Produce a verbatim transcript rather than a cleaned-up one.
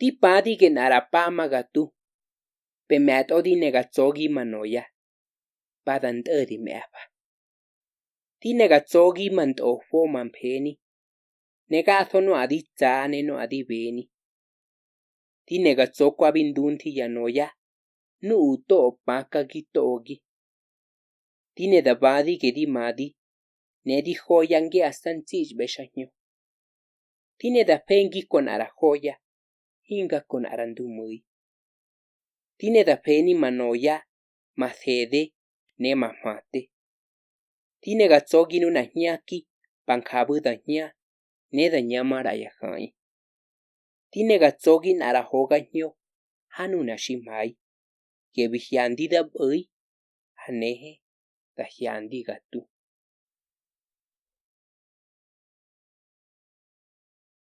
Dipadügüe na'rapama gatü, pe me'ató di'ne gatsóugima noya, pa dantüdi me'apa. Di'ne gatsóugima ntofo ma npeni, ne ga'ató nua'adi tsa'a ne nua'adi beni. Di'ne gatsóukua binduntüya noya, nu'u to'o pakagi to'ogi. Di'ne dabadügüe dimadi, ne dijoya nge'asa nsi'ichbesha nio. Di'ne dafengikua na'rajoya, íngakua na'randumüi. Di'ne dafenima noya, ma sede, ne ma jmate. Di'ne gatsóuginu najiaki, pa nkabü dajia, ne dajia mara yajain. Di'ne gatsóugi na'rajoga nio, janu nashi mai, ye bijandi dabüi, aneje, dajandi gatü.